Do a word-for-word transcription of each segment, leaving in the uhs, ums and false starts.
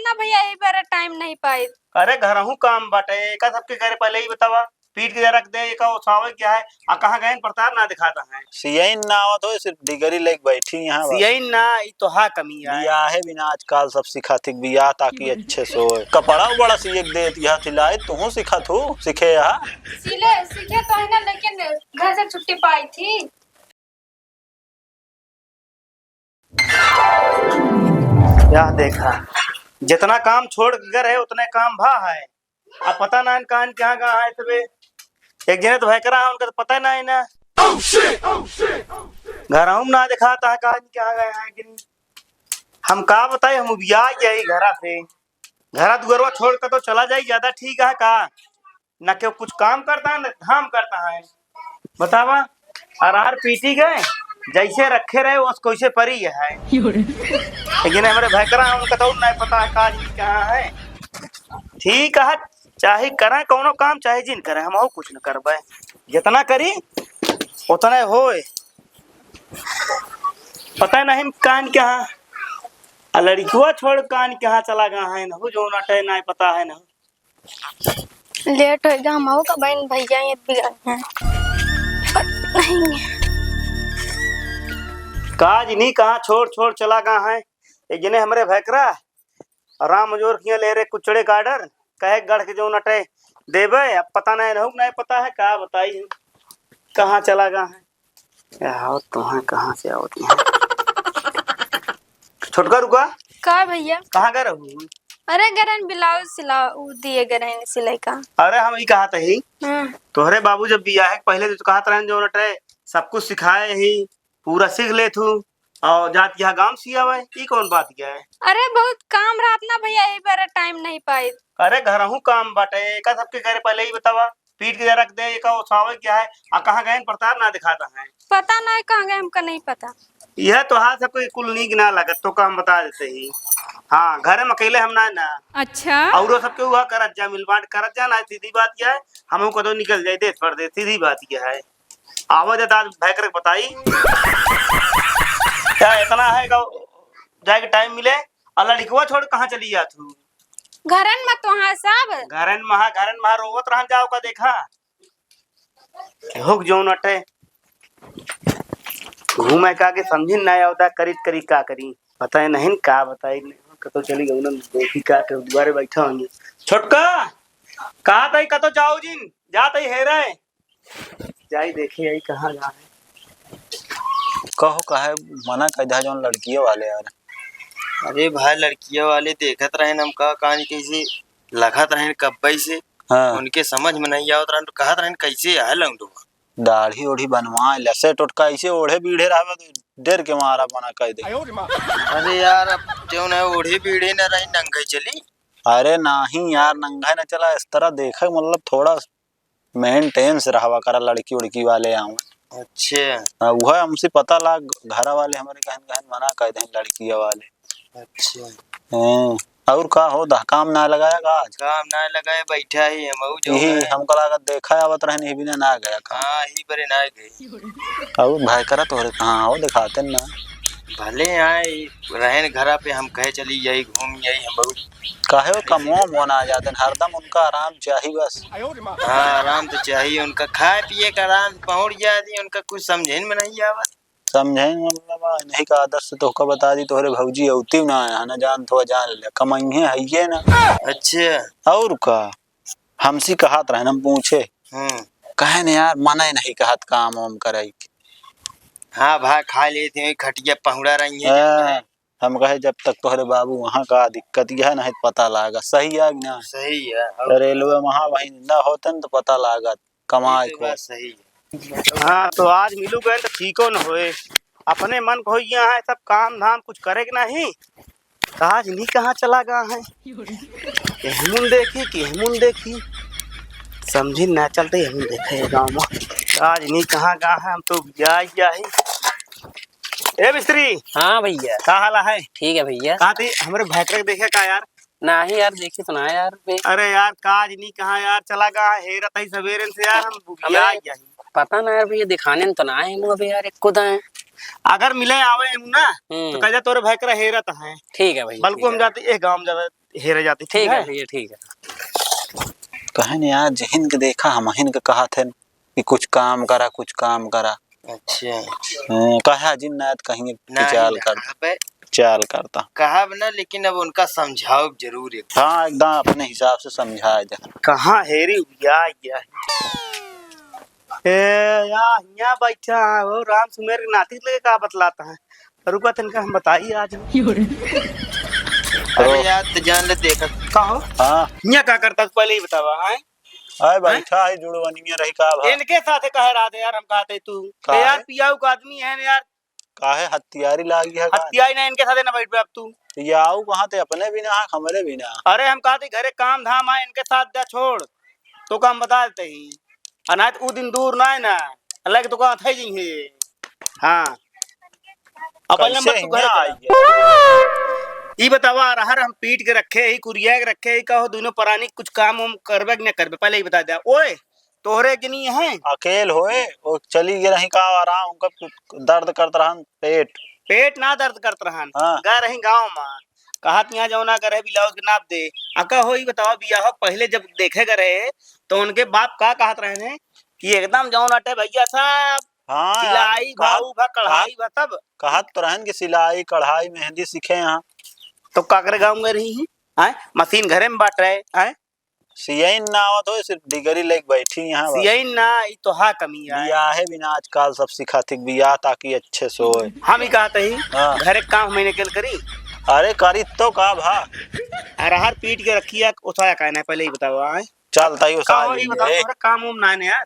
ना भैया, यही बार टाइम नहीं पाई। अरे घरहू काम बाटे, एका सबके घरे पहले ही बतावा, पीट के रख दे, एका ओसावे क्या है, आ कहाँ गए प्रताप ना दिखाता है। सियइन ना आवत हो, सिर्फ डिग्री लेके बैठी यहाँ बस। सियइन ना, ई तो हा कमी है। बियाहे बिना आजकल सब सिखात ही, बियाह ताकि अच्छे से होए। कपड़ा बड़ा सिए के देत, यह सिलाई तुहू सिखत हो, सीखे यहाँ। सिले, सीखे तो है ना, लेकिन घर से छुट्टी पाई थी। यह देखा, जितना काम छोड़ के गए रहे, उतने काम भा है। अब पता ना कान कहाँ कहाँ है तबे। एक जने तो भयकरा है, उनका तो पता ना है ना। घर हम ना दिखाता है कान कहाँ गए हैं कि नहीं। हम का बताई, हम उबिया गए घरा से। घरा दुआरवा छोड़ के तो चला जाई, ज्यादा ठीक है का? ना केहू कुछ काम करता है, ना धाम करता है। बतावा, अरार पीटी गए, जैसे रखे रहे, वैसे कैसे परी है। लेकिन हमरे भयकरा, उनका तो नहीं पता है का चीज कहाँ है। ठीक है, चाहे करें कौनो काम, चाहे जिन करें, हम और कुछ न करबे। जितना करी, उतने होए। पता नहीं कान कहाँ, आ लड़किया छोड़ कान कहाँ चला गया है, ना जो ना टै नहीं पता है ना। लेट होइगा, हम आऊ का बहन भैया ये बिगड़ गए। नहीं। काज नहीं कहाँ छोड़ छोड़ चला गया है। एक जने हमरे भैकरा राम जोर किया ले रे कुचड़े का order, कहे गढ़ के जो नटे देबे, अब पता नहीं रहू, नहीं पता है का बताई, कहाँ चला गया है। ए, आवत तो हैं, कहाँ से आवत हैं? छोटका रुका। का भैया? कहाँ गए रहू? अरे गरन ब्लाउज सिला, उ दिए गरन सिलाई का। अरे हम ई कहा तही, हम्म। तोहरे बाबू जब बियाहे के पहले तो कहत रहन जो नटे सब कुछ सिखाए ही, पूरा सीख ले तू और जात यहाँ गांव सियावे, ई कौन बात क्या है? अरे बहुत काम रहत ना भैया, यही बार टाइम नहीं पाई। अरे घरहू काम बाटे, एका सबके घरे पहले ही बतावा। पीट के रख दे, एका ओसावे क्या है? आ कहाँ गए प्रताप ना दिखाता है। पता नहीं कहाँ गए, हमका नहीं पता। यह तो हाथ सबको कुल नीक ना लगत, तो काम बता देते ही। हाँ, घरे में अकेले हम ना ना। अच्छा। औरो सबके हुआ करत जा, मिल बांट करत जा ना, सीधी बात क्या है, हम कदो निकल जाए देश परदेश, सीधी बात क्या है। आवा जा दाद भय करके बताई। क्या इतना है का जाए के टाइम मिले? और लड़कवा छोड़ कहाँ चली जात हूँ? घरन में तो हाँ सब। घरन महा, घरन महा रोवत रहन जाओ का देखा। केहू के जौन अटे। घूमे का के समझिन ना आवता, करी करी का करी। पता है नहीं का बताई, कतो चली गई ना, देखी का के दुआरे बैठा होंगे। छोटका, कहा तई कतो जाओ जिन, जा तई हेरे। जाई देखी आई कहाँ जा है। कहो काहे मना कर दिया जौन लड़कियों वाले यार। अरे भाई लड़कियों वाले देखत रहे हम का कहानी कैसे लगत रहे कब्बे से। हाँ। उनके समझ में नहीं आवत रहन तो कहत रहन कैसे है लौंडो। दाढ़ी ओढ़ी बनवा ले से टोटका ऐसे ओढ़े बीढ़े रहबे तो डर के मारा मना कर दे। अरे यार अब जौन है ओढ़े बीढ़े न रही नंगे चली। अरे नाही यार नंगे न चला इस तरह देखे मतलब थोड़ा मेंटेन से रहवा करा, लड़की उड़की वाले आवन। अच्छा। हाँ, उहे हमसे पता लाग, घरा वाले हमरे कहन, कहन मना कर देन लड़किया वाले। अच्छा। हैं, और का हो दा, काम ना लगाया का आज? काम ना लगाए, बैठा ही हम, अउ जो यही है। हमका लागत देखा आवत रहन, यही बिना ना गया काम। हाँ, ही बरे ना गए। और भाई करा तोहरे कहाँ हो, दिखाते ना। भले आए, रहन घरा पे, हम कहे चली यही घूम यही हम बहुत काहे वो कमवा मोन आ जाते हैं, हरदम उनका आराम चाही बस। हाँ, आराम तो चाहिए उनका, खाए पिए का आराम पहुँच जाती, उनका कुछ समझे में नहीं आवत। समझे में मतलब आ, नहीं का आदत से तोहका बता दी, तोहरे भौजी अउती ना है, ना जान तो जान ले, कमाइए है ये ना। अच्छा। और का, हमसी कहत रहन, हम पूछे। हम्म। कहे न यार, मने नहीं कहत काम वाम करे के। हाँ भाई, खा लेते हैं, खटिया पहुड़ा रही है। हाँ। हम कहे, "जब तक तोहरे बाबू वहाँ का दिक्कत यह नहीं पता लागत, सही है कि ना?" सही है। और रेलवे वहाँ वहीं न होतन तो पता लागत, कमाए ये तो को। बात सही है। हाँ, तो आज मिलू गए तो ठीको न होए। अपने मन को यहाँ है सब काम धाम कुछ करे के नहीं। तो आज नहीं कहाँ चला गया है? यहमुन देखी कि यहमुन देखी, समझी ना चलते यहमुन देखे है गाँव में। आज नहीं कहाँ गया है, हम तो जाई जाई। ए मिस्त्री। हाँ भैया। का हाल है? ठीक है भैया। कहा थी हमरे भैतरे के देखे का यार? नाही यार, देखी तो ना यार बे। अरे यार, काज नहीं कहाँ यार, चला गया है, हेरत ही सवेरे से यार, हम हमें बुगिया गया ही। पता ना यार भैया, दिखाने में तो ना आए हम अभी यार, एक खुद आए। अगर मिले आवे हम ना, हम्म। तो कह जा तोरे भैकरा हेरत है। ठीक है भैया, बल्कि ठीक हम है। जाते, एक गाँव में जाते, हेरे जाती, ठीक ठीक है है? भैया, ठीक है। कहे न यार, जहिन के देखा, हमहिन के कहत हन कि कुछ काम करा, कुछ काम करा। अच्छा। हम्म, कहे अजिन नायत कहीं नहीं, पिचाल नहीं, करता। अबे पिचाल करता। कहब ना, लेकिन अब उनका समझाओ जरूर एक। हाँ, एकदम अपने हिसाब से समझाए जा। कहाँ हेरी उबिया गया है? ए, या, हियाँ बैठा है, वो राम सुमेर के नाती लगे का बतलाता है। रुका, तनिका हम बताई आज। अरे यार, तो जान ले, देखा। का हो? हाँ। हियाँ का करता, पहले ही बतावा, आए? आए, हैं? बैठा है, जुड़वनिया रही का भा? इनके साथे कहे रहा था यार, हम कहते तू। का ए यार, है? पियाऊ का आदमी है ना यार। काहे हत्यारी लागी है का? हत्यारी ना, इनके साथे ना बैठबे अब तू। पियाऊ कहाँ थे, अपने भी ना, हमरे भी ना। अरे, हम कहते घरे काम धाम है, इनके साथ जा छोड़। तो का हम बता देते ही। आ ना तो उ दिन दूर ना है ना, अलग तो का थे जी है। हाँ। अब पहले कैसे नंबर तू हियाँ घरे आई चला। है? ई बतावा, अरहर हम पीट के रखे ही, कुरिया के रखे ही, कहो दोनों परानी कुछ काम उम करबे कि ना करबे, पहले ही बता दे। ओए, तोहरे के नहीं है? अकेल होए, वो चली गए रही का आराम, उनका दर्द करत रहन पेट। पेट ना दर्द करत रहन, हाँ। गए रही गाँव में, कहत यहाँ जौना करे ब्लाउज के नाप दे। अका हो, ई बतावा, बियाह पहले जब देखे गए रहे, तो उनके बाप का कहत रहे हैं कि एकदम जौन अटे भैया सब हाँ यार, सिलाई कहत, भाऊ भा कढ़ाई कहत, भा सब। कहत तो रहन कि सिलाई, कढ़ाई, मेहंदी सीखे यहाँ। तो काकरे गाँव में रही ही, आए? मशीन घरे में बाटे, आए? सियइन ना आवत हो, सिर्फ डिग्री लेके बैठी यहाँ बस। सियइन ना, ई तो हा कमी है। बियाहे बिना आजकल सब सिखात ही, बियाह ताकि अच्छे से होए। हम ही कहत ही, हाँ। घरे काम हमही निकल करी। अरे करी तो का भा? अरहर पीट के रखी है, उठाया काहे ना, पहले ही बतावा, आए? चल, तई का उसार हो, ई लिए। बताओ, तोहरे काम उम ना है यार?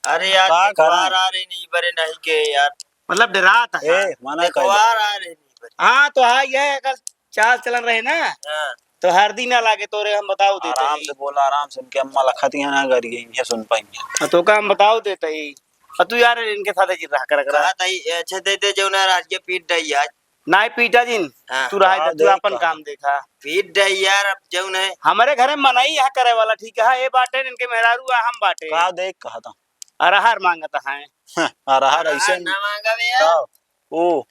अरे यार, का करा? देखवार आ रहे नहीं बरे नहीं के यार। मतलब डरात है। ए, मना कर दे। देखवार आ रहे नहीं बरे। हाँ, तो हाँ, ये अगर चाल चलन रहे ना, हाँ। तो हरदी ना लागे तोरे, हम बताओ देते आराम ही। से बोला, आराम से, उनके अम्मा लखत यहाँ ना करिए, ये सुन पाएंगे। हाँ, तो का हम बताओ देते ही। और तू यार इनके साथ ही रहा कर, कर। कहा तई, अच्छा दे दे जो ना राज के पीट दई आज। नाई पीटा जिन, हाँ। तू रहा का दे, तू अपन का काम देखा। पीट दे यार, अब जौन है। हमरे घरे मनई है करे वाला, ठीक है, ये बाटे इनके मेहरारू आ, हम बाटे। का देख कहा था? अरहर मांगत है। हाँ, अरहर अरहर ऐसे ना मांगब यार। का? ओ।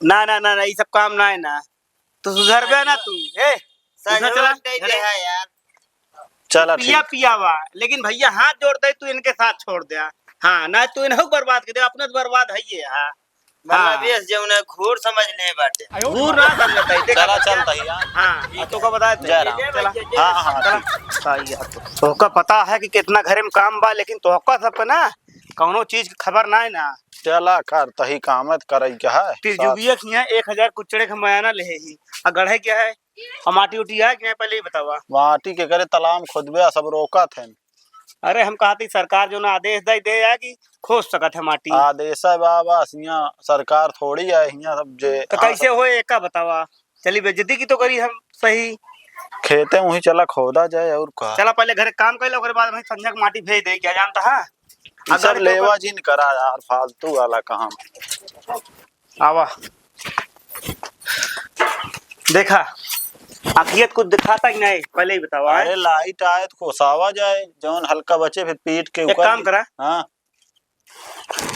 ना, ना, ना, ना, ई सब काम ना है ना। तू सुधरबे ना तू, ए? उधर संजोग चला, नहीं घरे। दे है यार। चला पिया ठीक। पिया बा, लेकिन भैया हाथ जोड़ दे, तू इनके साथ छोड़ दे। हाँ, ना तू इन्हें बर्बाद कर दे, अपने तो बर्बाद है ये, हाँ। मतलब हाँ। ये जौन है घूर समझ ले बाटे। घूर ना समझता है, देखा चला, बाटे। चलता ही यार। हाँ, ये तो का बता दे। जय राम। चला। जय राम। हाँ, हाँ, चला। ठीक। सही है। तो का पता है कि कितना घरे में काम बा, लेकिन तोहका सबके ना कौनो चीज के खबर ना है ना। चला कर तही काम है, करे के है। तिरजुगिया साथ। खिया एक हजार कुचड़े के मयाना ले ही। आ गढ़े क्या है? और माटी उटी आए कि नहीं, पहले ही बतावा। माटी के करे तालाब खोदबे, आ सब रोकत हैं। अरे, हम कहत ही सरकार जौन आदेश दे, दे आ कि खोद सकत है माटी। आदेश है बाबा, सिया सरकार थोड़ी है, हियाँ सब जे तो हाँ, कैसे सब होए, एका बतावा? चली बेइज्जती की तो करी हम सही। खेते वहीं चला खोदा जाए और का। चला पहले घरे काम कर लो, ओकरे बाद हम संझा के माटी भेज दे, क्या जानता है? ई सब अगर तो लेवा ओकर जिन करा यार, फालतू वाला काम। आवा। देखा, आखियत कुछ दिखाता कि नहीं, पहले ही बतावा, हैं? अरे लाइट आए तो खोसावा जाए, जौन हल्का बचे फिर पीट के एक ऊपर काम करा। हाँ।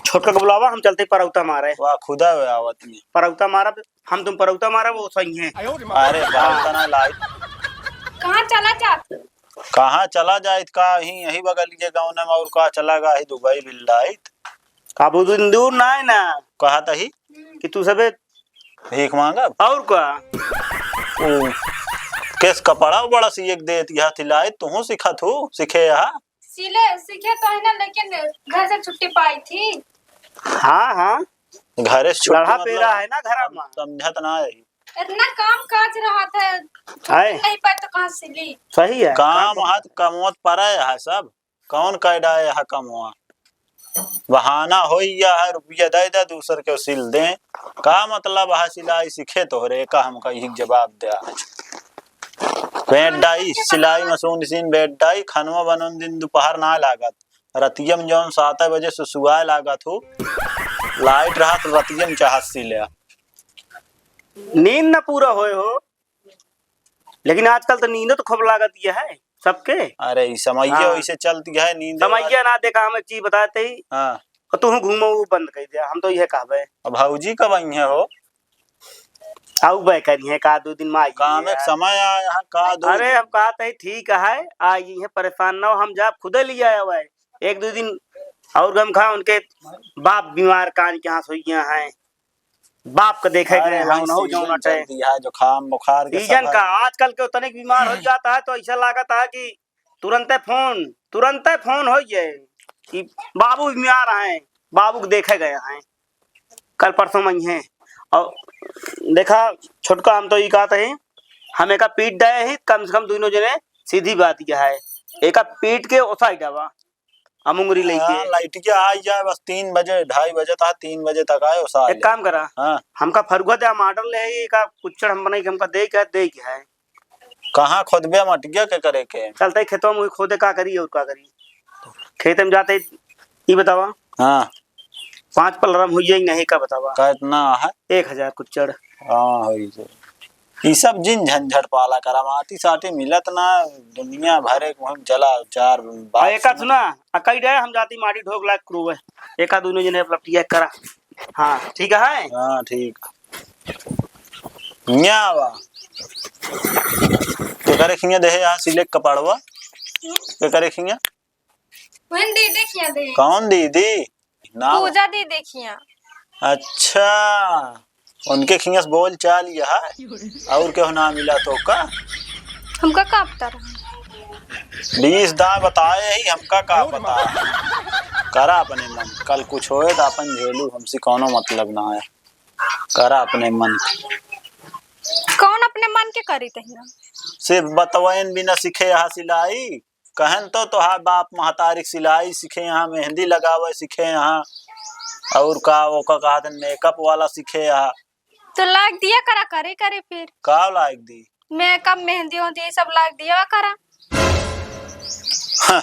छोटका के बुलावा, हम चलते परौता मारे। वाह, खुदा वे आवत नहीं। परौता मारब, हम तुम परौता मारब, वो सही है। अरे बात ना लाइट। कहाँ चला जात? कहाँ चला जाइत का? यहीं, यहीं बगलिए गाँव में, और का चला गा ही दुबई बिल्लाइत। अब उ दिन दूर ना है ना। कहा तही? कि तू सबे भीख मांगब? और का? ओ, केस कपड़ा बड़ा सी एक देत यह सिलाई, तू सीखत हो, सीखे यह? सिले, सीखे तो है ना, लेकिन घर से छुट्टी पाई थी। हाँ, हाँ। घरे से छुट्टी लड़ा मतलब पेरा है ना घर में। समझत ना है। इतना काम काज रहा था, छुट्टी आए। नहीं पाए तो कहाँ सिली? सही है। काम काम तो हाथ कमवत परा है सब। कौन कह डाए है कमवा? बहाना होई या है, रुपया दे दे, दूसर के सिल दे। का मतलब है सिलाई सीखे तोहरे का? हमका यही जवाब दे आज। बेड डाई, सिलाई मशीन, सीन बेड डाई, खनवा बनन दिन दोपहर ना लागत। रतिया में जौन सात बजे से सुआए लागत हो, लाइट रहा तो रतिया में चाहत सी ले। नींद ना पूरा होए हो, लेकिन आजकल तो नींदो तो खूब लागत ये है सबके। अरे, ई समैया हाँ। वैसे चलती है, नींद समैया ना देखा, हम एक चीज बताते ही। हाँ। और तू घूमो, वो बंद कर दिया, हम तो यह कहबे। अब भौजी कब आई है हो? आउबे करिहैं, का दो दिन मा आइहैं काम एक यार। समय आया है, का दो अरे, दिन? हम कहत ही ठीक है, आइहैं, परेशान न हो, हम जाब खुदे लिया आवे। एक दो दिन और गम खा, उनके बाप बीमार कान के हाथ होइया हैं, बाप के देखे अरे गए हैं, भाई, उनहु जौन सीजन अटे। चलती है, जुकाम बुखार के सीजन समय। का, आजकल के उतने के बीमार हो जाता है, तो ऐसा लागत है कि तुरंते फोन, तुरंते फोन हो जाए कि बाबू बीमार हैं, बाबू के देखे गए हैं, कल परसों में ही हैं। और देखा छोटका, हम तो ई कहत ही, हम एका पीट डाए ही, कम से कम दोनों जने, सीधी बात यह है, एका पीट के ओसाई डावा, हम उंगरी लेके। हाँ, लाइट के आई जाए बस तीन बजे, ढाई बजे तक, तीन बजे तक आए, ओसा एक ले। काम करा, हाँ। हमका फरुआ दे, हम ऑर्डर ले आई, एका कुच्चड़ हम बनाई के हमका दे के, दे के है। कहाँ खोदबे मटिया के करे के? चलते खेतवा में खोदे, का करी और का करी? खेत में जाते, ई बतावा। हाँ। पाँच पलरम हो जाई नहीं, का बतावा? का इतना है? एक हजार कुच्चड़। हाँ, होई जाई। ई सब जिन झंझट पाला करा, माटी साटी मिलत ना, दुनिया भरे के वहीं जला चार बात आ, एका सुना। सुना, आ कई रहे हम जाती माटी ढोक लाग क्रूवे। एका दोनों जने लपटिया करा। हाँ, ठीक है? हाँ, ठीक। हियाँ आवा। केकरे खियाँ देहे यहाँ सिले कपड़वा? केकरे खियाँ? वही दीदी खियाँ दे। कौन दीदी? नाम? पूजा दीदी खियाँ। अच्छा, उनके खियाँ से बोल चाल यह है? और केहू ना मिला तो का? हमका का पता रहा? बीस दाँय बताए ही, हमका का पता? करा अपने मन, कल कुछ होए तो अपन झेलू, हमसे कौनो मतलब ना है। करा अपने मन के। कौन अपने मन के करी तहिया? सिर्फ बतवैन बिना सीखे यहाँ सिलाई, कहन तो तोहार बाप महतारी के सिलाई सीखे यहाँ, मेहंदी लगावे सीखे यहाँ, और का ओका कहत हैं, मेकअप वाला सीखे यहाँ। तो लाग दिया करा करे करे फिर। का लाग दी? मेकअप, मेहंदी उहंदी, ये सब लाग दिया करा। हाँ।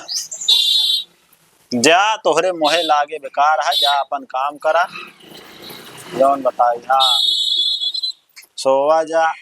जा, तोहरे मोहे लागे बेकार है, जा अपन काम करा। जौन बताई, हाँ। सोवा जा,